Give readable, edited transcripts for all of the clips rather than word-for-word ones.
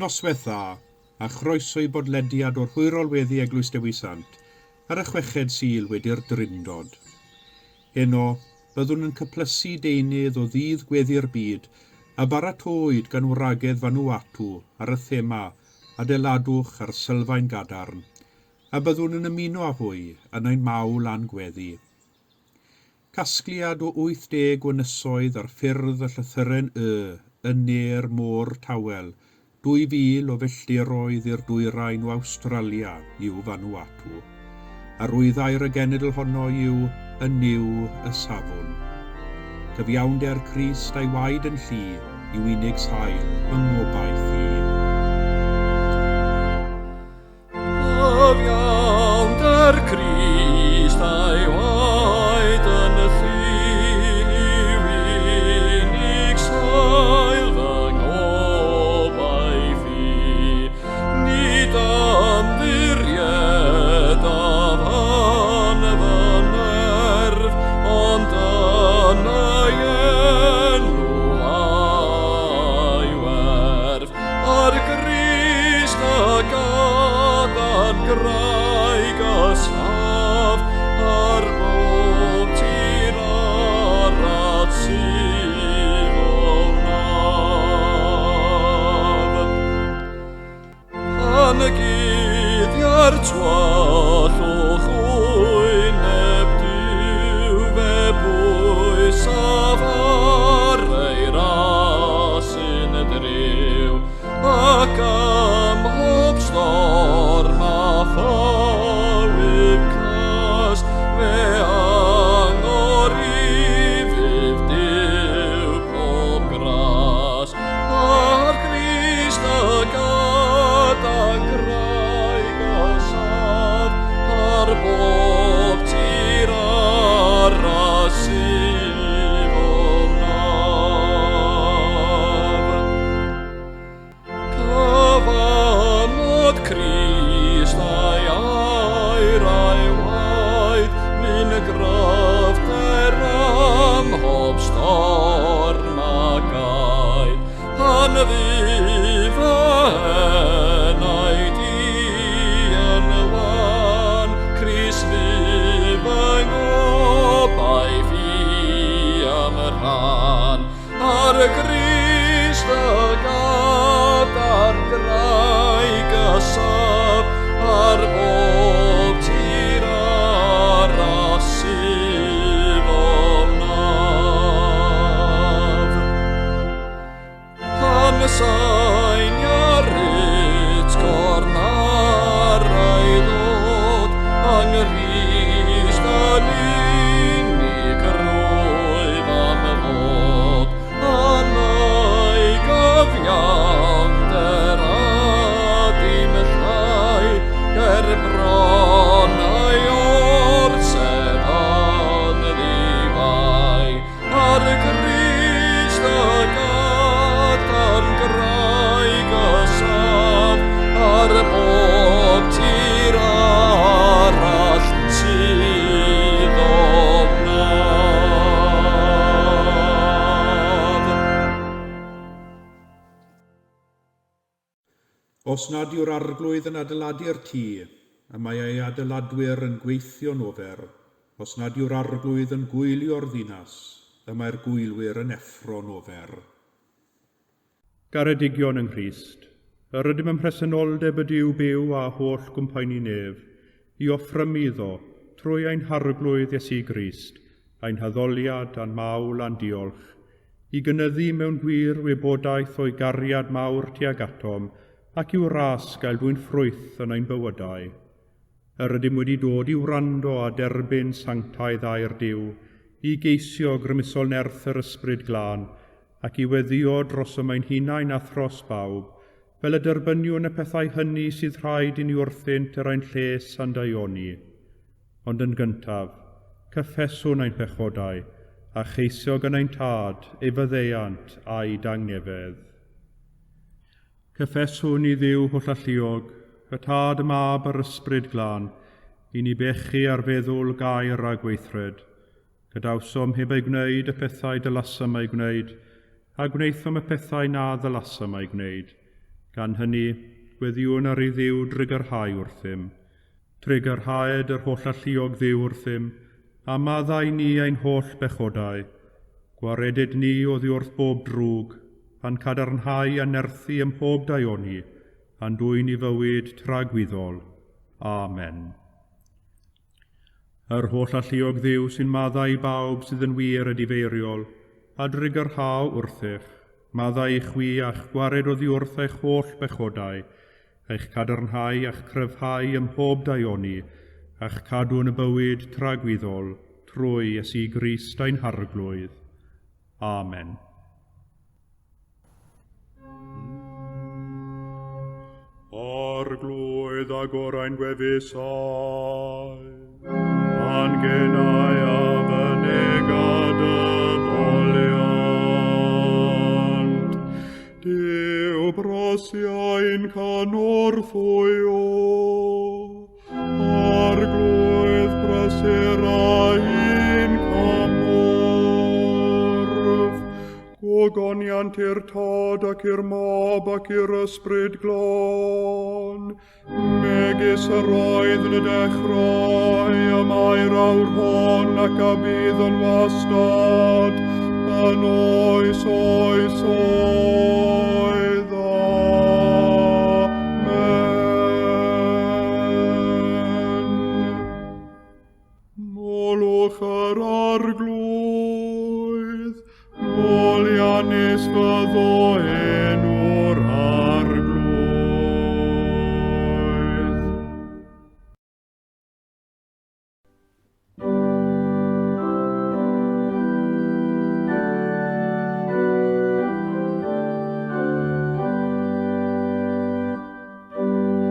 Noswaith dda, a chroeso i bodlediad o'r Hwyrol Weddi Eglwys Dewi Sant ar y chweched Sul wedi'r Drindod. Heno, byddwn yn cyplysu deunydd o Ddydd Gweddi'r Byd a baratowyd gan wragedd Vanuatu ar y thema Adeiladwch ar Sylfaen Gadarn, a byddwn yn ymuno â hwy yn ein mawl a'n gweddi. Casgliad o 80 o ynysoedd ar ffyrdd y llythyren Y yn ne'r Môr Tawel, 2,000 o filltiroedd i'r dwyrain o Awstralia yw Vanuatu. Arwyddair y genedl honno yw Y Nuw y Safwn. Cyfiawnder Crist a'i waed yn llu yw unig sail fy ngobaith i. Cyfiawnder Crist a'i waed yn y llu yw unig sail fy ngobaith i. Nid ymddiriedaf yn fy nerf, ond yn ei enw a'i werth. Ar Grist y gadarn graig y saf, ar bob tir arall sydd o wnaf. Pan y guddia'r twallwch wyneb Duw, fe bwysaf ar ei ras yn driw, ac ym mhob storm a thywydd cas, fe angor i fydd Duw pob gras. Ar Grist y gadarn graig y saf, ar bob tir arall sydd ofnaf. Cyfamod Crist a'i air a'i waed, fu'n gryfder ym mhob storm a gaed. Pan fu fy enaid i yn wan, Crist fu fy ngobaith i ym rhan. Ar y Grist y gadarn graig y saf, ar bob tir arall sydd ofnaf. Pan sain utgorn ar ei ddod, yng Nghrist yn unig rwyf am fod, yn ei gyfiawnder a dim llai, ger bron ei orsedd yn ddifai. Ar Grist y gadarn graig y saf, ar bob tir arall sydd ofnaf. Os nad yw'r Arglwydd yn adeiladu'r tŷ, y mae ei adeiladwyr yn gweithio'n ofer, os nad yw'r Arglwydd yn gwylio'r ddinas, y mae'r gwylwyr yn effro'n ofer. Garedigion yng Nghrist, yr ydym ym mhresenoldeb y Duw byw a holl gwmpaeni nef, i offrymu iddo, trwy ein Harglwydd Iesu Grist, ein haddoliad a'n mawl a'n diolch, i gynyddu mewn gwir wybodaeth o'i gariad mawr tuag atom ac i'w ras gael dwyn ffrwyth yn ein bywydau. Yr ydym wedi dod i wrando a derbyn sanctaidd air Duw, i geisio grymusol nerth yr Ysbryd Glân, ac i weddïo drosom ein hunain a thros bawb, fel y derbyniwn y pethau hynny sydd rhaid i ni wrthynt er ein lles a'n daioni. Ond yn gyntaf, cyffeswn ein pechodau, a cheisio gan ein Tad ei faddeuant a'i dangnefedd. Cyffeswn i Dduw hollalluog, y Tad, y Mab a'r Ysbryd Glân, i ni bechu ar feddwl, gair a gweithred. Gadawsom heb eu gwneud y pethau dylasom eu gwneud, a gwnaethom y pethau na ddylasom eu gwneud. Gan hynny, gweddïwn ar i Dduw drugarhau wrthym. Trugarhaed yr Hollalluog Dduw wrthym, a maddau ni ein holl bechodau. Gwaredid ni oddi wrth bob drwg, a'n cadarnhau a nerthu ym mhob daioni, a'n dwyn i fywyd tragwyddol. Amen. Yr Hollalluog Dduw sy'n maddau i bawb sydd yn wir edifeiriol, a drugarhau wrthych, maddau i chwi a'ch gwared oddi wrth eich holl bechodau, eich cadarnhau a'ch cryfhau ym mhob daioni, a'ch cadw yn y bywyd tragwyddol, trwy Iesu Grist ein Harglwydd. Amen. Arglwydd agor ein gwefusau, a'n genau a fynega dy foliant. Duw brasia ein cynorthwyo, Arglwydd brysur ein cymorth. Gogoniant i'r Tad ac i'r Mab ac i'r Ysbryd Glân, megis yr oedd yn y dechrau, y mae'r awr hon ac a bydd yn wastad, yn oes oes oedd. Amen. Molwch yr Arglwydd, moliannus fyddo enw'r Arglwydd.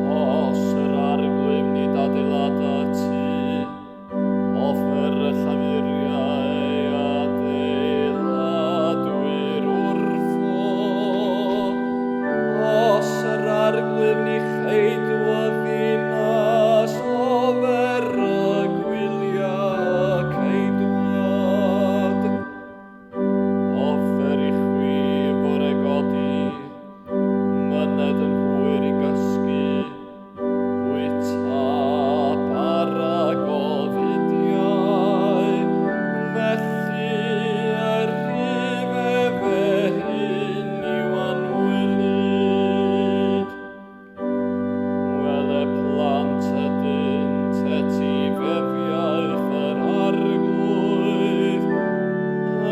Os yr Arglwydd nid adeilada tŷ, ofer y llafuriau adeiladwyr wrtho. Os yr Arglwydd ni cheidwa ddinas, ofer y gwyliau ceidwad. Ofer i chwi fore godi, myned yn hwyr i gysgu, bwyta bara gofidiau, felly yr rhif efe hyn i'w anwylyd. Wele plant ydynt etifeddiaeth yr Arglwydd,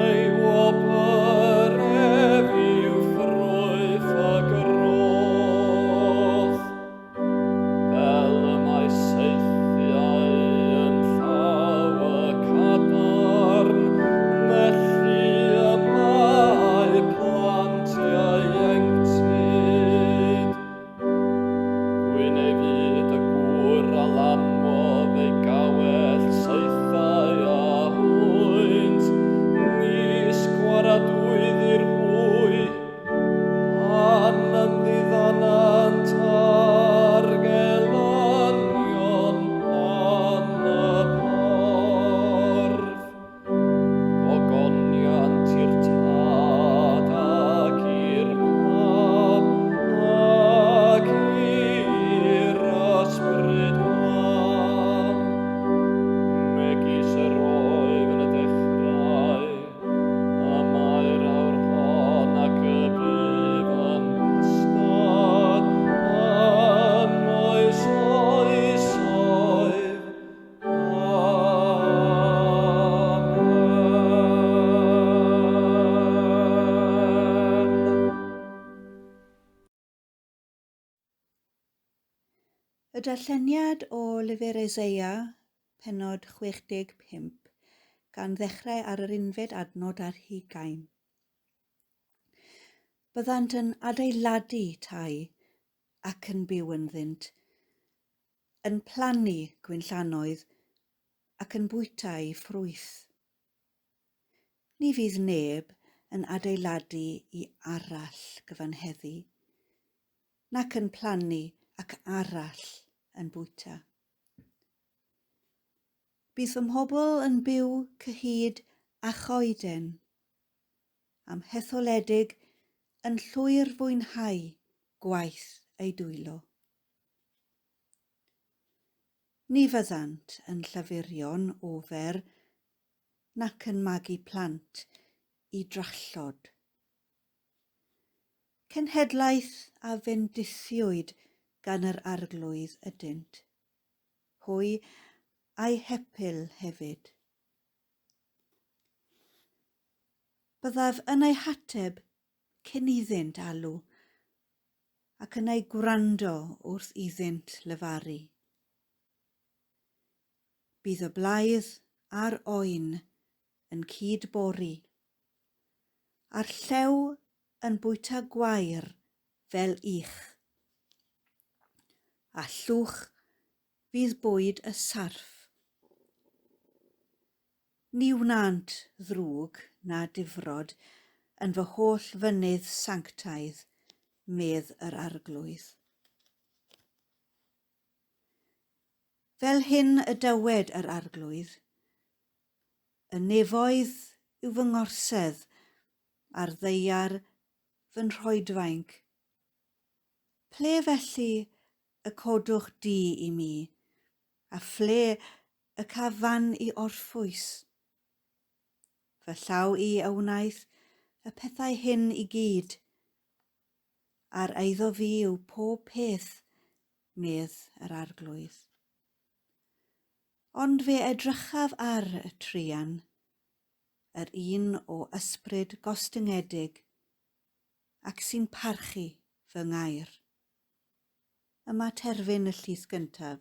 ei wobr ef yw ffrwyth y groth. Fel y mae saethiau yn llaw y cadarn, felly y mae plant ieuenctid. Gwyn ei fyd y gŵr a lanwodd ei gawell saethau a hwynt, nis gwaradwyddir hwy, pan ymddiddanant ar gelynion yn y porth. Gogoniant i'r Tad ac i'r Mab ac i'r Ysbryd Glân, megis yr oedd yn y dechrau, y mae'r awr hon ac y bydd yn wastad, yn oes oesoedd. Amen. Y darlleniad o Lyfr Eseia, pennod 65, gan ddechrau ar yr unfed adnod ar hugain. Byddant yn adeiladu tai ac yn byw ynddynt, yn plannu gwinllannoedd ac yn bwyta eu ffrwyth. Ni fydd neb yn adeiladu i arall gyfanheddu, nac yn plannu ac arall yn bwyta. Bydd fy mhobl yn byw cyhyd â choeden, a'm hetholedig yn llwyr fwynhau gwaith eu dwylo. Ni fyddant yn llafurio'n ofer nac yn magu plant i drallod. Cenhedlaeth a fendithiwyd gan yr Arglwydd ydynt, hwy a'i hepil hefyd. Byddaf yn eu hateb cyn iddynt alw, ac yn eu gwrando wrth iddynt lefaru. Bydd y blaidd a'r oen yn cyd-bori, a'r llew yn bwyta gwair fel ych, a llwch fydd bwyd y sarff. Ni wnânt ddrwg na difrod yn fy holl fynydd sanctaidd, medd yr Arglwydd. Fel hyn y dywed yr Arglwydd, Y nefoedd yw fy ngorsedd, a'r ddaear fy nhroedfainc. Ple felly y codwch di i mi, a phle y caf fan i orffwys? Fy llaw i a wnaeth y pethau hyn i gyd, a'r eiddo fi yw pob peth, medd yr Arglwydd. Ond fe edrychaf ar y truan, yr un o ysbryd gostyngedig, ac sy'n parchu fy ngair. Yma terfyn y llys gyntaf.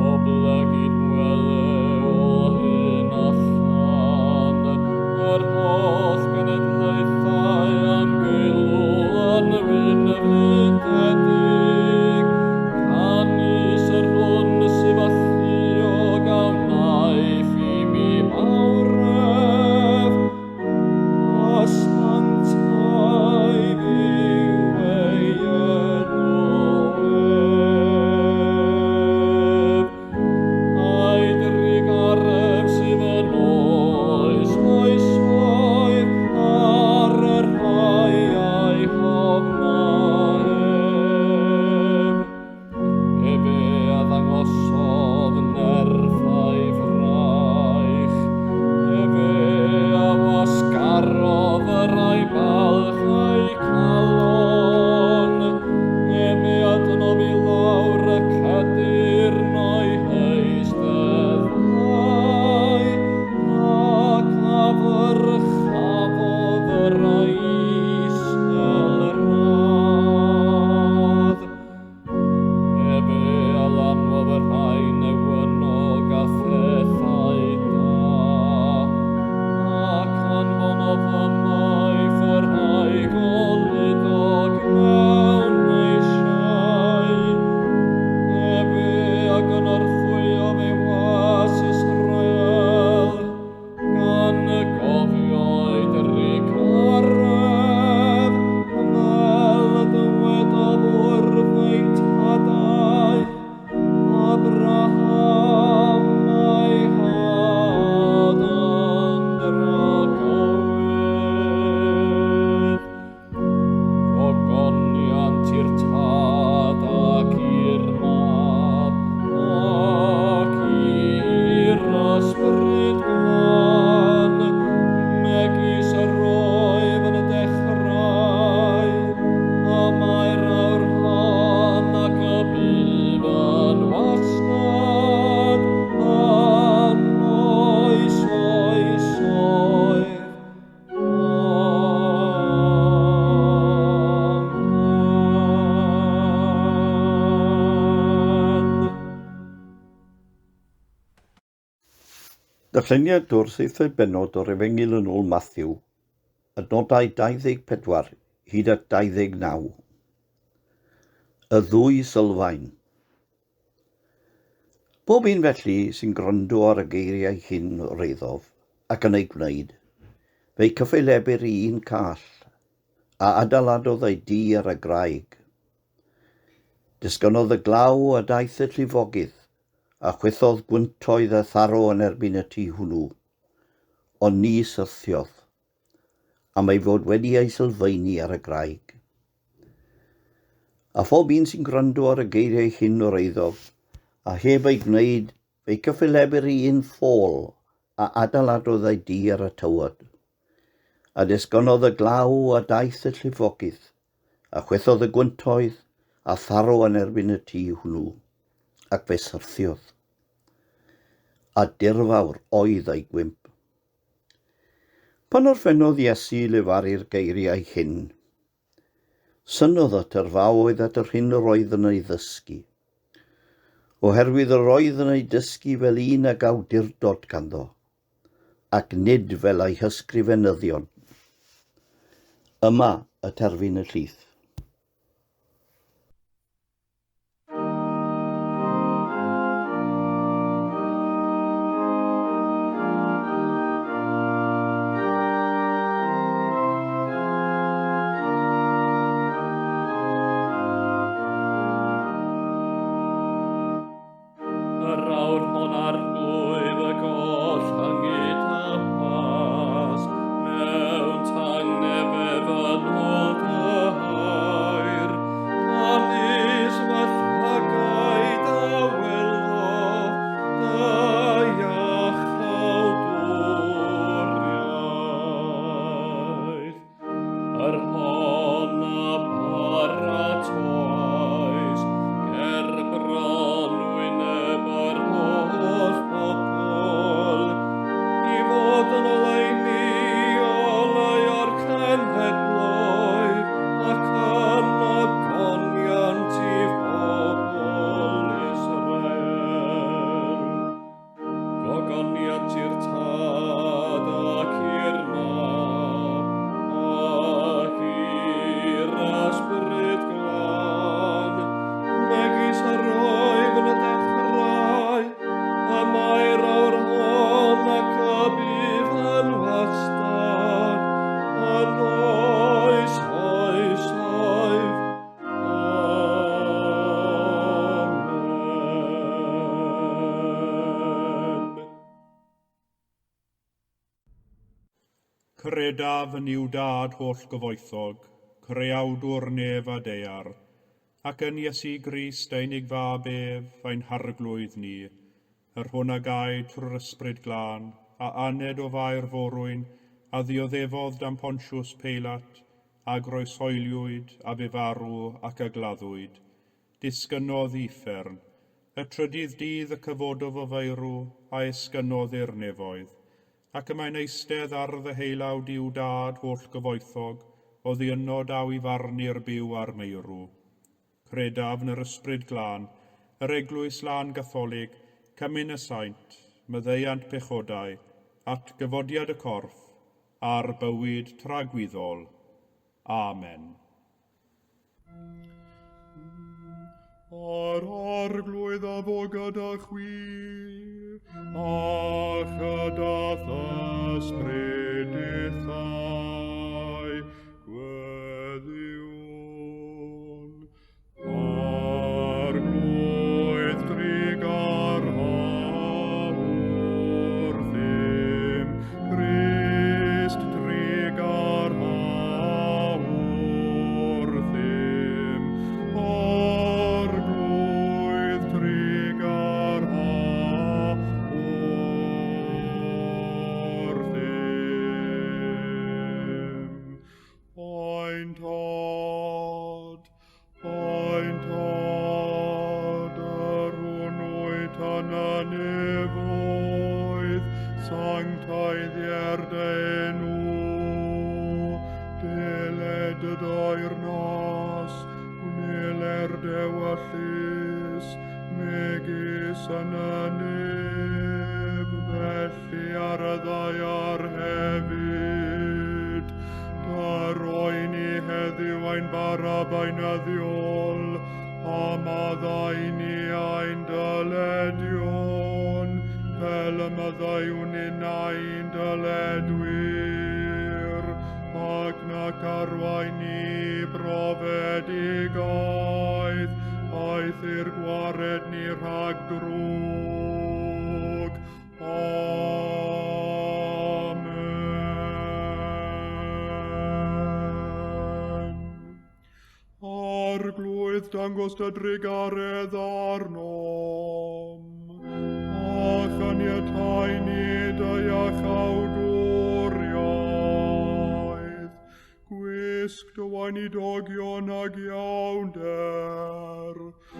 Oblegid wele o hyn allan yr holl genedlaethau am geilw yn wynfydedig, canys yr hwn sydd alluog a wnaiff i mi fawredd, a sanctaidd yw ei enw ef. A'i drugaredd sydd yn oes oesoedd ar y rhai a'i hofna ef. Efe a ddangosodd nerth a'i fraich, efe a wasgarodd y rhai balch eu calon, efe a dynnodd i lawr y cedyrn o'i heisteddau, ac a ddyrchafodd y rhai isel radd. Efe a lanwodd y rhai newynog â phethau da, ac anfonodd ymaith y rhai goludog mewn eisiau. Efe a gynorthwyodd ei was Israel, gan gofio ei drugaredd, fel y dywedodd wrth ein tadau, Abraham a'i had yn dragywydd. Gogoniant i'r Tad ac i'r Mab ac i'r Ysbryd Glân, megis yr oedd yn y dechrau, y mae'r awr hon ac y bydd yn wastad, yn oes oesoedd. Amen. Darlleniad o'r seithfed bennod o'r Efengyl yn ôl Mathew, adnodau 24 hyd at 29. Y ddwy sylfaen. Pob un felly sy'n gwrando ar y geiriau hyn o'r eiddof ac yn eu gwneud, fe'i cyffelybu i un call, a adeiladodd ei dŷ ar y graig. Disgynnodd y glaw a daeth y llifogydd, a chwythodd gwyntoedd a tharo yn erbyn y tŷ hwnnw, ond ni syrthiodd, am ei fod wedi ei sylfaenu ar y graig. A phob un sy'n gwrando ar y geiriau hyn o'r eiddof, a heb ei gwneud, fe'i cyffelybu i un ffôl a adeiladodd ei dŷ ar y tywod. A disgynnodd y glaw a daeth y llifogydd, a chwythodd y gwyntoedd, a tharo yn erbyn y tŷ hwnnw, ac fe syrthiodd. A dirfawr oedd ei gwymp. Pan orffennodd Iesu lefaru'r geiriau hyn, synnodd y tyrfaoedd at yr hyn yr oedd yn ei ddysgu, oherwydd yr oedd yn ei dysgu fel un ag awdurdod ganddo, ac nid fel ei hysgrifenyddion. Yma y terfyn y llith. Yr awr hon arglwydd y goll hyngyd a pas, mewn tangnefedd yn ôl dy hair, canys fy llygaid a welodd dy iachawdwriaeth. Yr hon a paratoais ger bron wyneb yr holl bobl, i fod yn oleuni oleuo'r cenhedloedd, ac yn ogoniant i bobl Israel. Gogoniant i'r Tad ac i'r Mab ac i'r Ysbryd Glân, megis yr oedd yn y dechrau, y mae'r awr hon ac y bydd yn wastad, yn oes oesoedd. Amen. Credaf yn Nuw Dad holl gyfoethog, creawdwr nef a daear, ac yn Iesu Grist ei unig fab ef, ein harglwydd ni, yr hwn a gaed trwy'r Ysbryd Glân, a aned o Fair Forwyn, a ddioddefodd dan Pontius Peilat, a groeshoeliwyd, a bu farw, ac a gladdwyd. Disgynnodd i uffern. Y trydydd dydd y cyfododd o feirw, a esgynnodd i'r nefoedd. Ac y mae'n eistedd ar ddeheulaw Duw Dad holl gyfoethog, oddi yno daw i farnu'r byw a'r meirw. Credaf yn yr Ysbryd Glân, yr Eglwys Lân Gatholig, cymun y saint, maddeuant pechodau, at gyfodiad y corff, a'r bywyd tragwyddol. Amen. A'r Arglwydd a fo gyda chwi, a chyda th'ysbryd dithau, gweddïwn. Arglwydd drugarha wrthym, Crist drugarha wrthym, Arglwydd drugarha wrthym. Ein Tad, ein Tad, yr hwn wyt yn y nefoedd, sancteiddier dy enw, deled dy deyrnas, gwneler dy ewyllys, megis yn y nef, felly beunyddiol, a maddau ni ein dyledion, fel y maddeuwn ninnau'n dyledwyr, ac nac arwain ni brofedigaeth, aeth i'r gwared ni rhag drwg. Amen. Arglwydd, dangos dy drugaredd arnom, a chaniatau ni dy iachawdwriaeth. Gwisg dy weinidogion ag iawnder, a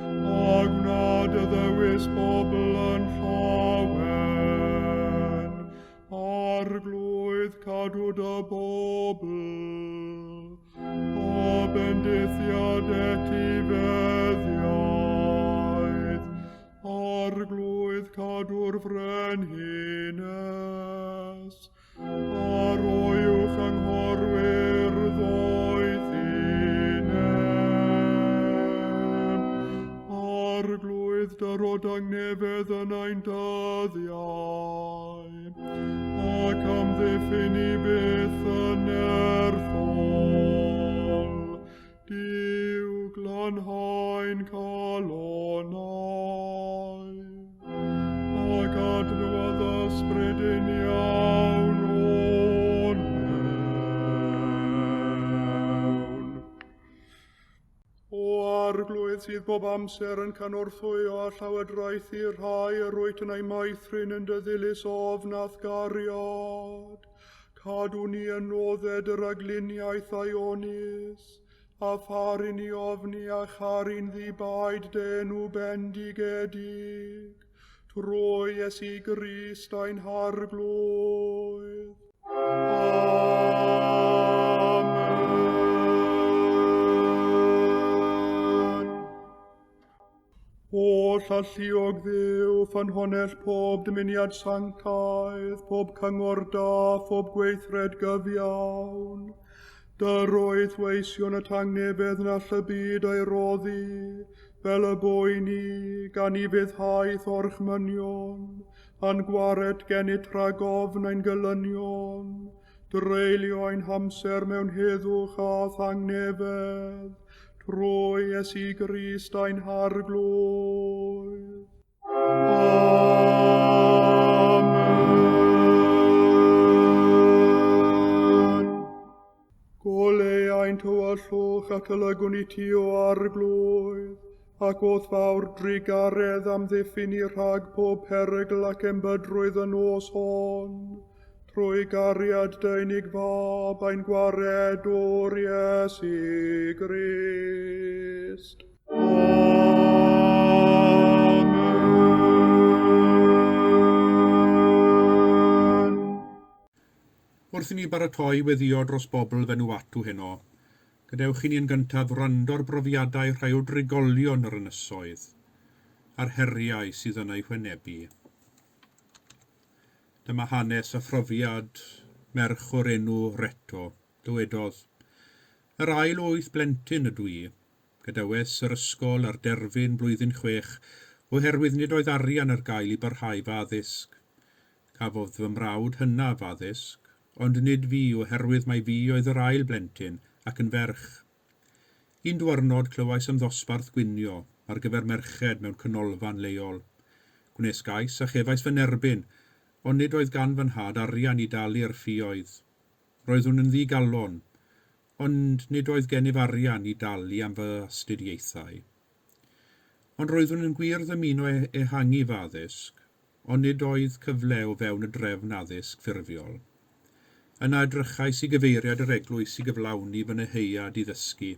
gwna dy ddewis bobl yn llawen. Arglwydd, cadw dy bobl, a bendithiad etifeddiaeth. Arglwydd, cadw'r frenhines, a roi uwch anghorwyr ddoethineb. Arglwydd, dyro dangnefedd yn ein dyddiau, ac amddiffyn i byth yn nerthol. Duw, glanhau'n calonnau, ac adnewyddu ysbryd uniawn o'n mewn. O Arglwydd sydd bob amser yn cynorthwyo a llywodraethu'r rhai yr wyt yn eu meithrin yn dy ddilys ofn a'th gariad, cadw ni yn nodded y rhagluniaeth aionus, a pharu ni ofni a charu'n ddi-baid dy enw bendigedig, trwy Iesu Grist ein Harglwydd. Amen. Holl alluog Dduw, ffynhonnell pob dymuniad sanctaidd, pob cyngor da, phob gweithred gyfiawn, dyroedd weision y tangnefedd na all y byd ei roddi, fel y boeni, gan i fuddhaeth orchmynion, a'n gwared gennyt rhag ofn ein gelynion, dreulio ein hamser mewn heddwch a thangnefedd, trwy Iesu Grist ein Harglwydd. Amen. Goleu ein tywyllwch ac olygwn i ti, o Arglwydd, ac o'th fawr drugaredd amddiffyn ni rhag pob perygl ac embydrwydd y nos hon, trwy gariad dy unig fab ein gwaredwr Iesu Grist. Amen. Wrth i ni baratoi weddïo dros bobl Vanuatu heno, gadewch i ni yn gyntaf wrando ar brofiadau rhai o drigolion yr ynysoedd, a'r heriau sydd yn eu hwynebu. Dyma hanes a phrofiad merch o'r enw Reto. Dywedodd, Yr ail o wyth blentyn ydw i. Gadawes yr ysgol ar derfyn blwyddyn 6 oherwydd nid oedd arian ar gael i barhau fy addysg. Cafodd fy mrawd hynaf addysg, ond nid fi oherwydd mai fi oedd yr ail blentyn ac yn ferch. Un dwyrnod clywais am ddosbarth gwinio ar gyfer merched mewn canolfan leol. Gwnes gais a chefais fy nerbyn, ond nid oedd gan fy nhad arian i dalu'r ffioedd. Roeddwn yn ddigalon, ond nid oedd gennyf arian i dalu am fy astudiaethau. Ond roeddwn yn gwir ddymuno ehangu fy addysg, ond nid oedd cyfle o fewn y drefn addysg ffurfiol. Yna edrychais i gyfeiriad yr eglwys i gyflawni fy nyheuad i ddysgu.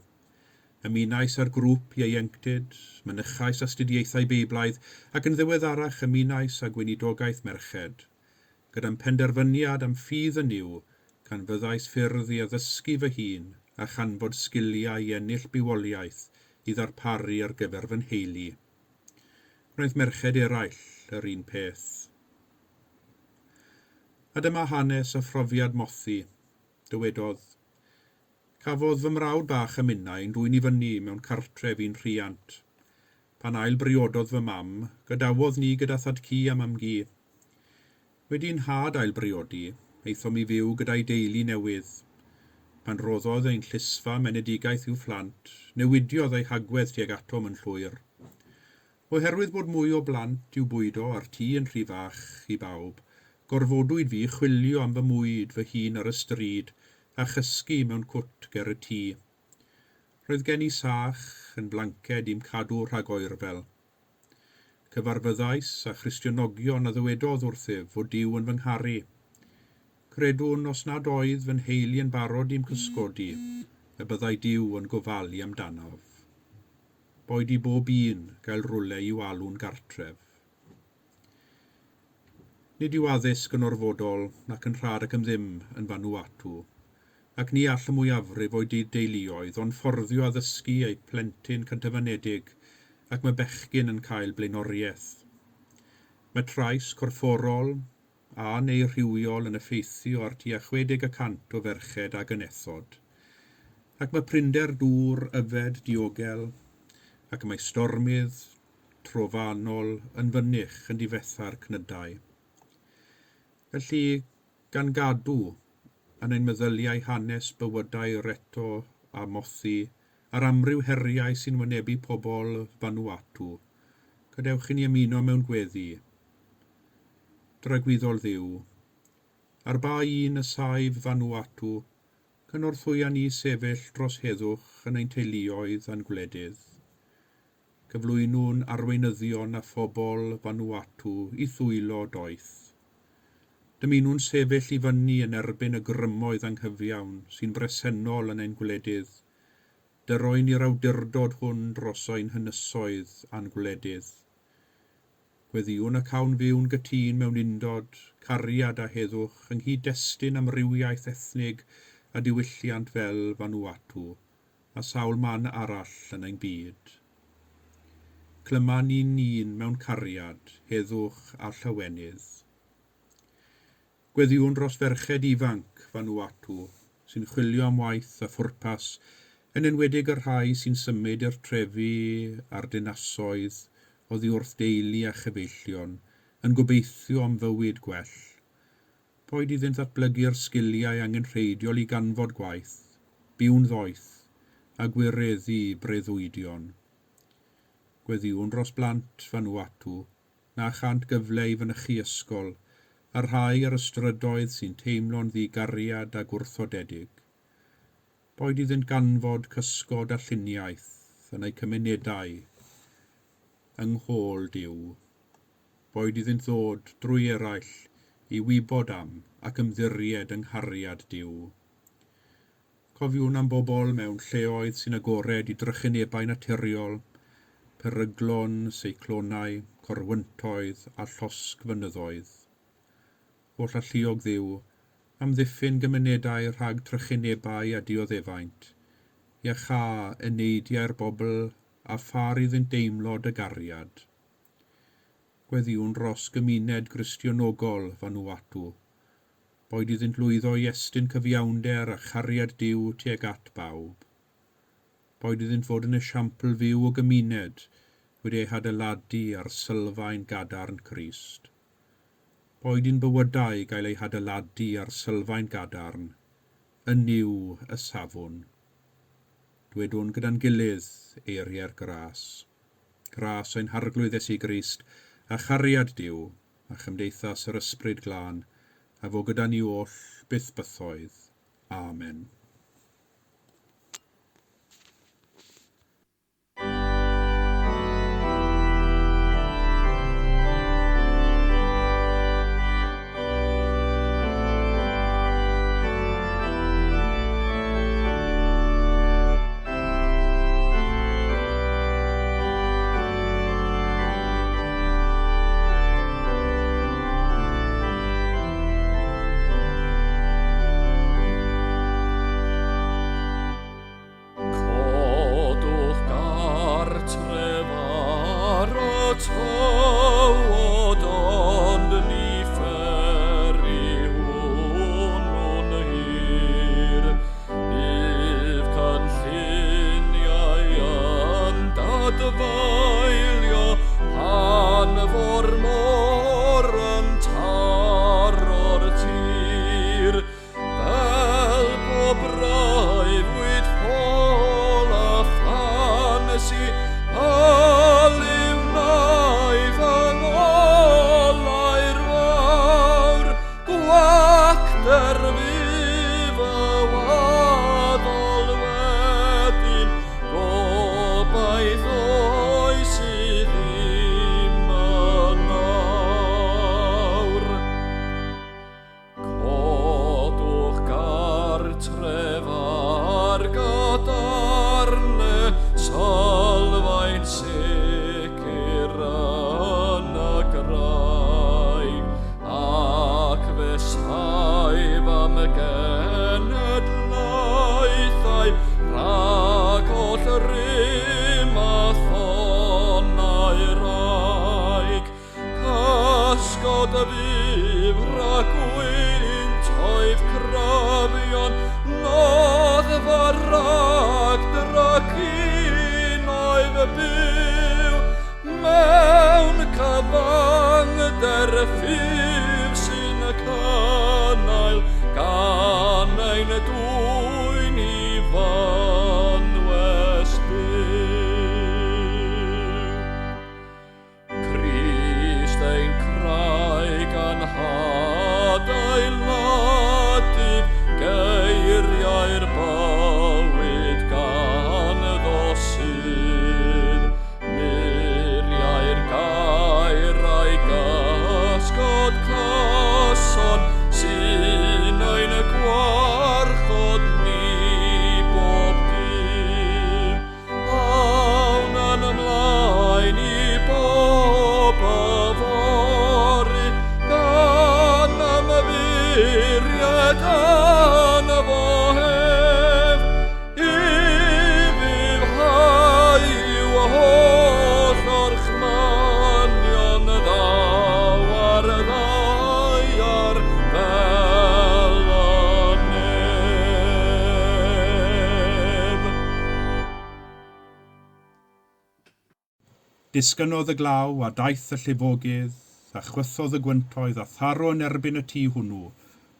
Ymunais â'r grŵp ieuenctid, mynychais astudiaethau Beiblaidd ac yn ddiweddarach ymunais â gweinidogaeth merched. Gyda'm penderfyniad am ffydd yn Nuw, canfyddais ffyrdd i addysgu fy hun a chanfod sgiliau i ennill bywoliaeth i ddarparu ar gyfer fy nheulu. Gwnaeth merched eraill yr un peth. A dyma hanes a phrofiad Mothi. Dywedodd, Cafodd fy mrawd bach a minnau ein dwyn i fyny mewn cartref un rhiant. Pan ail briododd fy mam, gadawodd ni gyda thad-cu a mam-gu. Wedi i'n nhad ail briodi, aethom i fyw gyda'i deulu newydd. Pan roddodd ein llysfam enedigaeth i'w phlant, newidiodd ei hagwedd tuag atom yn llwyr. Oherwydd bod mwy o blant i'w bwydo a'r tŷ yn rhy fach i bawb, gorfodwyd fi chwilio am fy mwyd fy hun ar y stryd a chysgu mewn cwt ger y tŷ. Roedd gen i sach yn blanced i'm cadw rhag oerfel. Cyfarfyddais â Christionogion a ddywedodd wrthyf fod Duw yn fy ngharu. Credwn os nad oedd fy nheulu yn barod i'm cysgodi, y byddai Duw yn gofalu amdanaf. Boed i bob un gael rhywle i'w alw'n gartref. Nid yw addysg yn orfodol nac yn rhad ac am ddim yn Vanuatu, ac ni all y mwyafrif o'i deuluoedd ond fforddio addysgu eu plentyn cyntaf-anedig ac mae bechgyn yn cael blaenoriaeth. Mae trais corfforol a neu rhywiol yn effeithio ar tua 60 y cant o ferched a genethod. Ac mae prinder dŵr yfed diogel, ac mae stormydd trofannol yn fynych yn difetha'r cnydau. Felly, gan gadw yn ein meddyliau hanes bywydau Reto a Mothi a'r amryw heriau sy'n wynebu pobl Vanuatu, gadewch i ni ymuno mewn gweddi. Dragwyddol Dduw, ar ba un y saif Vanuatu, cynorthwya ni sefyll dros heddwch yn ein teuluoedd a'n gwledydd. Cyflwynwn arweinyddion a phobl Vanuatu i ddwylo doeth. Dymunwn sefyll i fyny yn erbyn y grymoedd anghyfiawn sy'n bresennol yn ein gwledydd. Dyroen i'r awdurdod hwn dros ein hynysoedd a'n gwledydd. Gweddïwn y cawn fyw'n gytûn mewn undod, cariad a heddwch yng nghyd-destun amrywiaeth ethnig a diwylliant fel Vanuatu a sawl man arall yn ein byd. Clyma ni'n un mewn cariad, heddwch a llawenydd. Gweddïwn dros ferched ifanc Vanuatu sy'n chwilio am waith a phwrpas, yn enwedig y rhai sy'n symud i'r trefi a'r dinasoedd oddi wrth deulu a chyfeillion, yn gobeithio am fywyd gwell. Boed iddynt ddatblygu'r sgiliau angenrheidiol i ganfod gwaith, byw'n ddoeth, a gwireddu breuddwydion. Gweddïwn dros blant Vanuatu na chant gyfle i fynychu ysgol, a'r rhai ar y strydoedd sy'n teimlo'n ddi-gariad a gwrthodedig. Boed iddynt ganfod cysgod a lluniaeth yn eu cymunedau yng nghôl Duw. Boed iddynt ddod drwy eraill i wybod am ac ymddiried yng nghariad Duw. Cofiwn am bobl mewn lleoedd sy'n agored i drychinebau naturiol, peryglon, seiclonau, corwyntoedd a llosgfynyddoedd. Holl alluog Dduw, amddiffyn gymunedau rhag trychinebau a dioddefaint, iachâ eneidiau'r bobl a phar iddynt deimlo dy gariad. Gweddïwn dros gymuned Gristionogol Vanuatu. Boed iddynt lwyddo i estyn cyfiawnder a chariad Duw tuag at bawb. Boed iddynt fod yn esiampl fyw o gymuned wedi ei hadeiladu ar sylfaen gadarn Crist. Boed i'n bywydau gael eu hadeiladu ar sylfaen gadarn, yn Nuw y safwn. Dwedwn gyda'n gilydd eiriau'r gras. Gras ein Harglwydd Iesu Grist, a chariad Duw, a chymdeithas yr Ysbryd Glân, a fo gyda ni oll byth bythoedd. Amen. Ymddiried yno fo ef, ufuddhau i'w holl orchmynion ddaw ar y ddaear fel y nef. Disgynnodd y glaw, a daeth y llifogydd, a chwythodd y gwyntoedd, a tharo yn erbyn y tŷ hwnnw,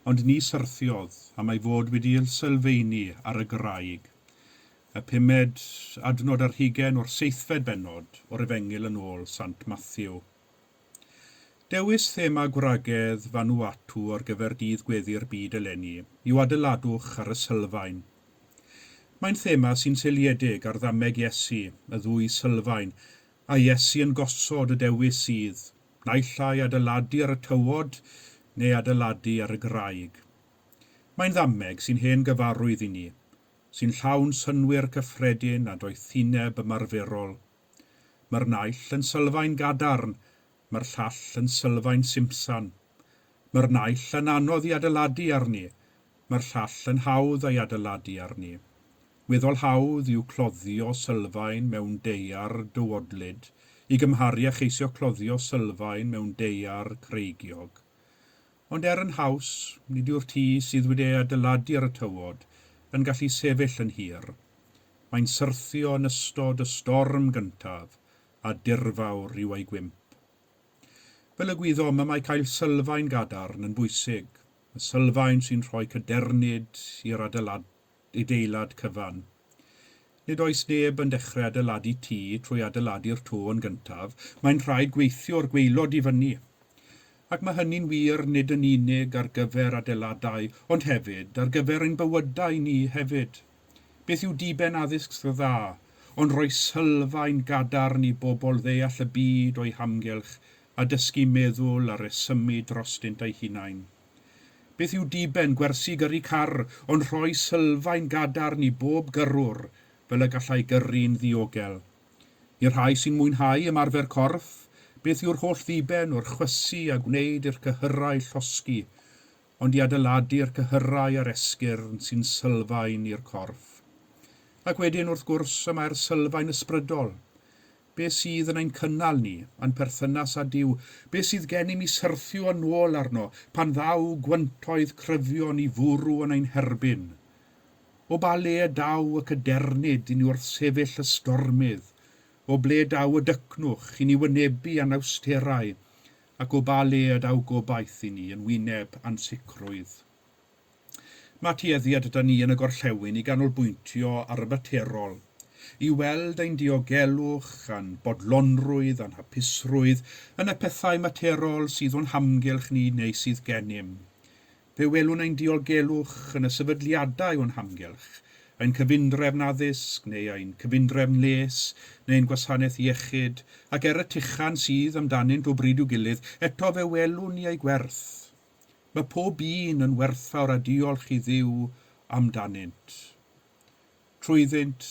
ond ni syrthiodd, am ei fod wedi ei sylfaenu ar y graig. Y pumed adnod ar hugain o'r seithfed bennod o'r Efengyl yn ôl Sant Mathew. Dewis thema gwragedd Vanuatu ar gyfer Dydd Gweddi'r Byd eleni yw Adeiladwch ar y Sylfaen. Mae'n thema sy'n seiliedig ar ddameg Iesu, y ddwy sylfaen, a Iesu yn gosod y dewis sydd, naill ai adeiladu ar y tywod neu adeiladu ar y graig. Mae'n ddameg sy'n hen gyfarwydd i ni, sy'n llawn synnwyr cyffredin a doethineb ymarferol. Mae'r naill yn sylfaen gadarn, mae'r llall yn sylfaen simsan. Mae'r naill yn anodd i adeiladu arni, mae'r llall yn hawdd ei adeiladu arni. Weddol hawdd yw cloddio sylfaen mewn daear dywodlyd i gymharu â cheisio cloddio sylfaen mewn daear creigiog. Ond er yn haws, nid yw'r tŷ sydd wedi ei adeiladu ar y tywod yn gallu sefyll yn hir. Mae'n syrthio yn ystod y storm gyntaf, a dirfawr yw ei gwymp. Fel y gwyddom, y mae cael sylfaen gadarn yn bwysig, y sylfaen sy'n rhoi cadernid i'r adeilad cyfan. Nid oes neb yn dechrau adeiladu tŷ trwy adeiladu'r to yn gyntaf, mae'n rhaid gweithio'r gwaelod i fyny. Ac mae hynny'n wir nid yn unig ar gyfer adeiladau, ond hefyd ar gyfer ein bywydau ni hefyd. Beth yw diben addysg dda, ond rhoi sylfaen gadarn i bobl ddeall y byd o'u hamgylch a dysgu meddwl a rhesymu drostynt eu hunain? Beth yw diben gwersi gyrru car, ond rhoi sylfaen gadarn i bob gyrrwr fel y gallai gyrru'n ddiogel? I'r rhai sy'n mwynhau ymarfer corff, beth yw'r holl ddiben o'r chwysu a gwneud i'r cyhyrau llosgi, ond i adeiladu'r cyhyrau a'r esgyrn sy'n sylfaen i'r corff? Ac wedyn, wrth gwrs, y mae'r sylfaen ysbrydol. Be sydd yn ein cynnal ni, a'n perthynas â Duw? Be sydd gennym i syrthio yn ôl arno pan ddaw gwyntoedd cryfion i fwrw yn ein herbyn? O ba le y daw y cadernid i ni wrthsefyll y stormydd? O ble daw y dycnwch i ni wynebu anawsterau? Ac o ba le y daw gobaith i ni yn wyneb ansicrwydd? Mae tueddiad 'da ni yn y gorllewin i ganolbwyntio ar y materol, i weld ein diogelwch a'n bodlonrwydd a'n hapusrwydd yn y pethau materol sydd o'n hamgylch ni neu sydd gennym. Fe welwn ein diogelwch yn y sefydliadau o'n hamgylch, ein cyfundrefn addysg neu ein cyfundrefn les neu ein gwasanaeth iechyd, ac er y tuchan sydd amdanynt o bryd i'w gilydd, eto fe welwn ni eu gwerth. Mae pob un yn werthfawr a diolch i Dduw amdanynt. Trwyddynt,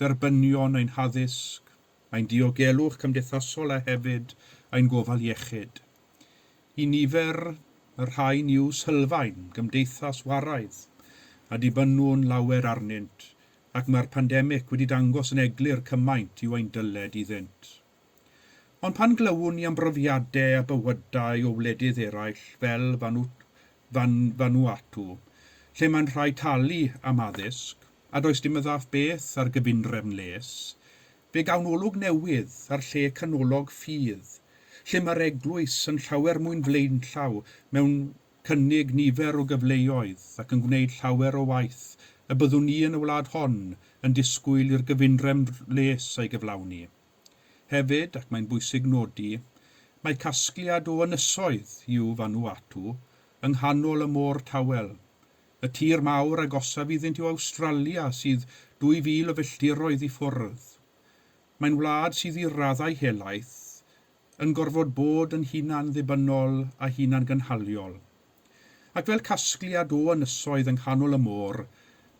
dderbynion ein haddysg, ein diogelwch cymdeithasol a hefyd ein gofal iechyd. I nifer, y rhain yw sylfaen gymdeithas waraidd, a dibynnwn lawer arnynt, ac mae'r pandemig wedi dangos yn eglur cymaint yw ein dyled iddynt. Ond pan glywwn ni am brofiadau a bywydau o wledydd eraill fel Vanuatu, lle mae'n rhaid talu am addysg, a does dim y fath beth ar gyfundrefn les, fe gawn olwg newydd ar lle canolog ffydd, lle mae'r eglwys yn llawer mwyn flaenllaw mewn cynnig nifer o gyfleoedd ac yn gwneud llawer o waith y byddwn ni yn y wlad hon yn disgwyl i'r gyfundrefn les ei gyflawni. Hefyd, ac mae'n bwysig nodi, mae casgliad o ynysoedd yw Vanuatu yng nghanol y môr tawel. Y tir mawr agosaf iddynt yw Awstralia sydd 2,000 o filltiroedd i ffwrdd. Mae'n wlad sydd i raddau helaeth yn gorfod bod yn hunan-ddibynnol a hunan-gynhaliol. Ac fel casgliad o ynysoedd yng nghanol y môr,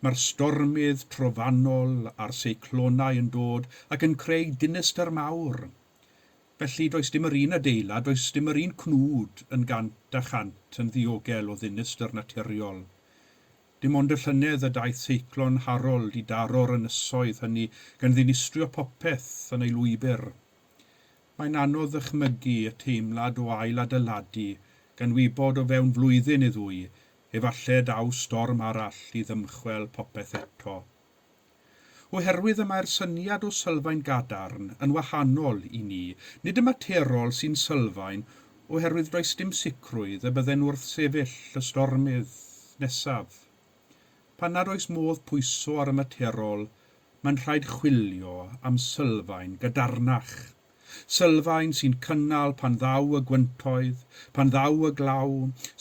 mae'r stormydd trofannol a'r seiclonau yn dod ac yn creu dinistr mawr. Felly does dim yr un adeilad, does dim yr un cnwd yn gant a chant yn ddiogel o ddinistr naturiol. Dim ond y llynedd y daeth seiclon Harold i daro'r ynysoedd hynny gan ddinistrio popeth yn ei lwybr. Mae'n anodd ddychmygu y teimlad o ail-adeiladu gan wybod o fewn flwyddyn neu ddwy, efallai daw storm arall i ddymchwel popeth eto. Oherwydd y mae'r syniad o sylfaen gadarn yn wahanol i ni, nid y materol sy'n sylfaen oherwydd does dim sicrwydd y bydden wrthsefyll y stormydd nesaf. Pan nad oes modd pwyso ar y materol, mae'n rhaid chwilio am sylfaen gadarnach. Sylfaen sy'n cynnal pan ddaw y gwyntoedd, pan ddaw y glaw,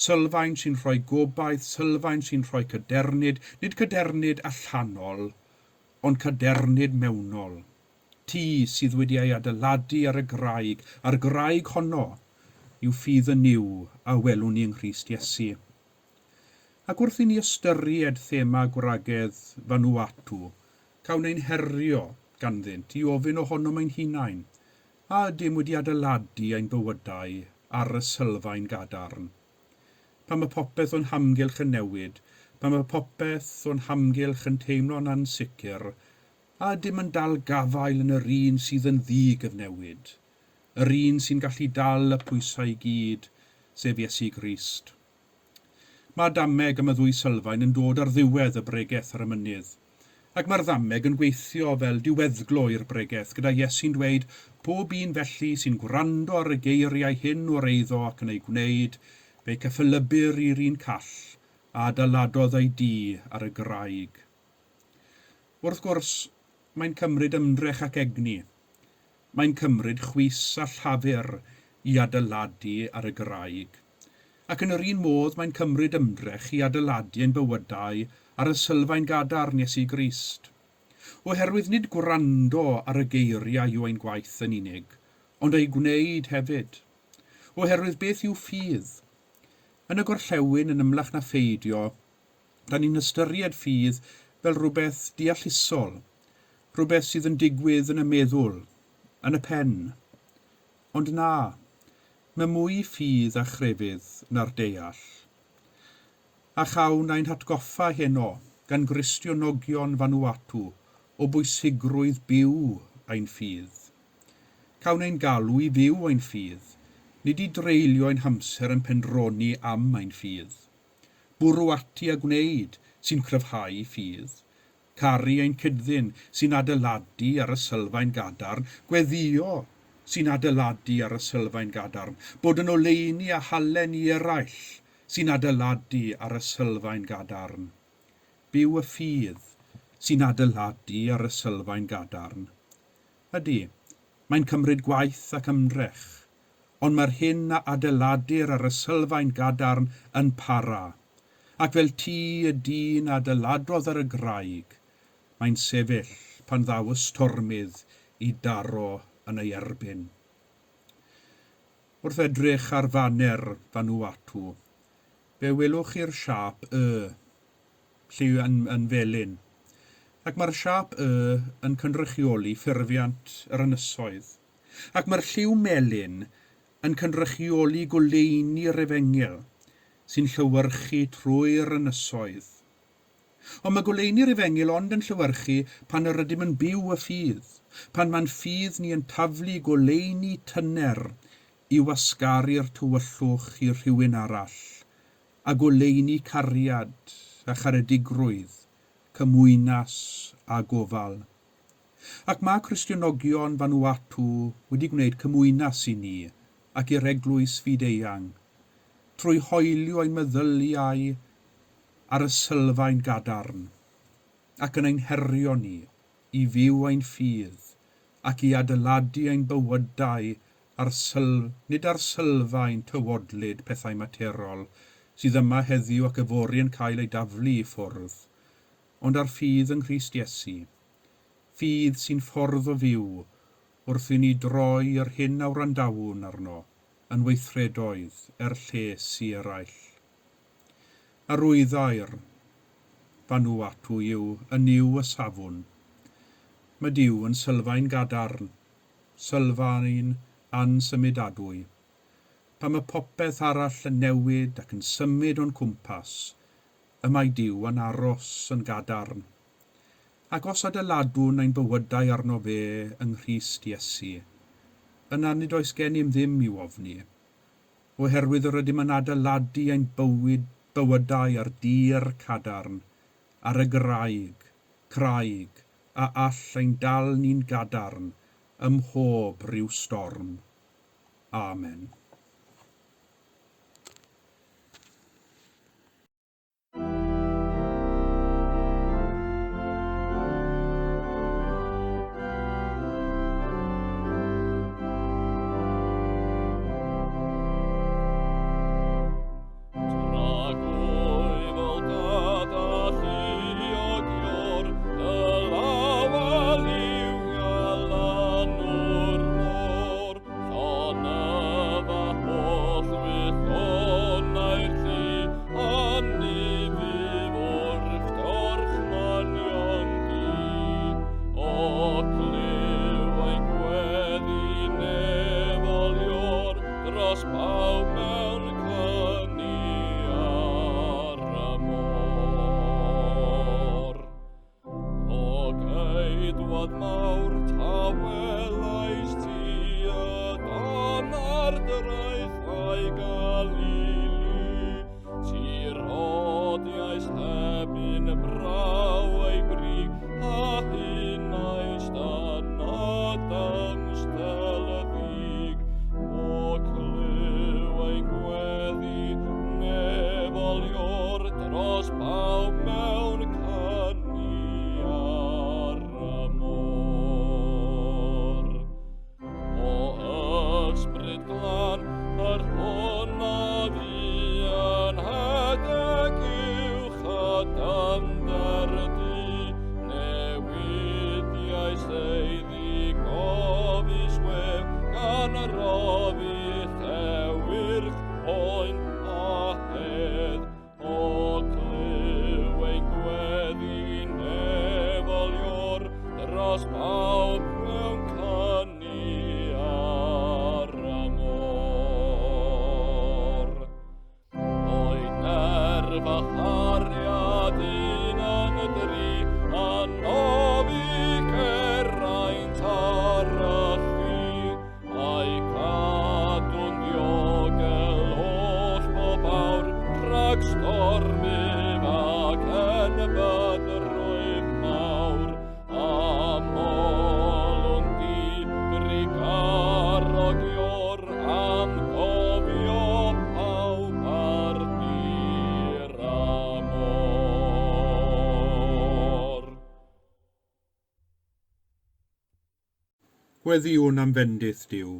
sylfaen sy'n rhoi gobaith, sylfaen sy'n rhoi cadernid, nid cadernid allanol, ond cadernid mewnol. Tŷ sydd wedi ei adeiladu ar y graig, a'r graig honno yw ffydd yn Nuw a welwn ni yng Nghrist Iesu. Ac wrth i ni ystyried thema gwragedd Vanuatu, cawn ein herio ganddynt i ofyn ohonom ein hunain, a ydym wedi adeiladu ein bywydau ar y sylfaen gadarn? Pan mae popeth o'n hamgylch yn newid, pan mae popeth o'n hamgylch yn teimlo'n ansicr, a ydym yn dal gafael yn yr un sydd yn ddigyfnewid, yr un sy'n gallu dal y pwysau i gyd, sef Iesu Grist. Mae dameg am y ddwy sylfaen yn dod ar ddiwedd y bregeth ar y mynydd. Ac mae'r ddameg yn gweithio fel diweddglo i'r bregeth, gyda Iesu'n dweud, Pob un felly sy'n gwrando ar y geiriau hyn o'r eiddo ac yn eu gwneud, fe'i cyffelybyr i'r un call a adeiladodd ei dŷ ar y graig. Wrth gwrs, mae'n cymryd ymdrech ac egni. Mae'n cymryd chwys a llafur i adeiladu ar y graig. Ac yn yr un modd mae'n cymryd ymdrech i adeiladu ein bywydau ar y sylfaen gadarn Iesu Grist. Oherwydd nid gwrando ar y geiriau yw ein gwaith yn unig, ond eu gwneud hefyd. Oherwydd beth yw ffydd? Yn y gorllewin yn ymlach na pheidio, da ni'n ystyried ffydd fel rhywbeth deallusol, rhywbeth sydd yn digwydd yn y meddwl, yn y pen. Ond na, mae mwy i ffydd a chrefydd na'r deall. A chawn ein hatgoffa heno gan Gristionogion Vanuatu o bwysigrwydd byw ein ffydd. Cawn ein galw i fyw ein ffydd, nid i dreulio ein hamser yn pendroni am ein ffydd. Bwrw ati a gwneud sy'n cryfhau ffydd. Caru ein cyd-ddyn sy'n adeiladu ar y sylfaen gadarn. Gweddïo sy'n adeiladu ar y sylfaen gadarn. Bod yn oleuni a halen i eraill sy'n adeiladu ar y sylfaen gadarn. Byw y ffydd sy'n adeiladu ar y sylfaen gadarn. Ydy, mae'n cymryd gwaith ac ymdrech, ond mae'r hyn a adeiladir ar y sylfaen gadarn yn para, ac fel tŷ y dyn a adeiladodd ar y graig, mae'n sefyll pan ddaw y stormydd i daro yn ei erbyn. Wrth edrych ar faner Vanuatu, fe welwch chi'r siâp Y, lliw yn, yn felyn. Ac mae'r siâp Y yn cynrychioli ffurfiant yr ynysoedd. Ac mae'r lliw melyn yn cynrychioli goleuni'r efengyl sy'n llewyrchu trwy'r ynysoedd. Ond mae goleuni'r efengyl ond yn llewyrchu pan yr ydym yn byw y ffydd, pan mae'n ffydd ni yn taflu goleuni tyner i wasgaru'r tywyllwch i rhywun arall, a goleuni cariad a charedigrwydd, cymwynas a gofal. Ac mae Cristionogion Vanuatu wedi gwneud cymwynas i ni ac i'r eglwys fyd-eang, trwy hoelio ein meddyliau ar y sylfaen gadarn, ac yn ein herio ni i fyw ein ffydd ac i adeiladu ein bywydau ar syl, nid ar sylfaen tywodlyd pethau materol sydd yma heddiw ac yfory yn cael ei daflu i ffwrdd, ond ar ffydd yng Nghrist Iesu. Ffydd sy'n ffordd o fyw wrth i ni droi yr hyn a wrandawn arno yn weithredoedd er lles i eraill. Arwyddair Vanuatu yw y Nuw y safwn. Mae Duw yn sylfaen gadarn, sylfaen ansymudadwy. Pan mae popeth arall yn newid ac yn symud o'n cwmpas, y mae Duw yn aros yn gadarn. Ac os adeiladwn ein bywydau arno fe yng Nghrist Iesu, yna nid oes gennym ddim i'w ofni, oherwydd yr ydym yn adeiladu ein bywyd, bywydau ar dir cadarn, ar y graig, craig, a all ein dal ni'n gadarn ym mhob rhyw storm. Amen. Tragwyddol dad alluog Ior, dy law a liwia lanw'r môr, llonydd a holl wyllonau'r llu, a ni fu wrth gorchmanion di. O clyw ein gweddi nefol Ior, dros bawb mewn cyni ar y môr. O geidwad mawr, tawelais ti y don ar draethau Galili. Ti rodiais heb un braw ei brig, a hunaist yn y dymstel ddig. O clyw ein gweddi nefol Ior, dros bawb mewn cyni ar y môr. O ysbryd glân, yr hwn a fu yn hedeg uwch y dyfnder du, newidiais ei ddigofus wef, gan roddi llewyrch poen a hedd. O clyw ein gweddi nefol Ior, dros bawb mewn cyni ar y môr. Oed nerf a chariad un yn dri, a nofi ceraint ar y llu, a'i cadw'n ddiogel holl bob awr, rhag stormyf ac enbydrwydd mawr, a molwn di drugarog Ior, am gofio pawb ar dir a môr. Gweddïwn am fendith Duw.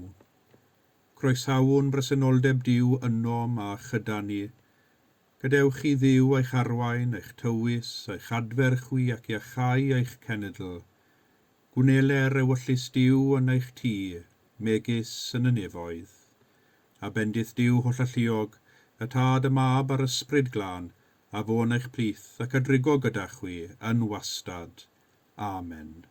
Croesawwn bresenoldeb Duw ynom a chyda ni. Gadewch i Dduw eich arwain, eich tywys, eich adfer chwi ac iachau eich cenedl. Gwneler ewyllys Duw yn eich tŷ, megis yn y nefoedd. A bendith Duw hollalluog, y Tad, y Mab a'r Ysbryd Glân, a fo yn eich plith ac a drigo gyda chwi yn wastad. Amen.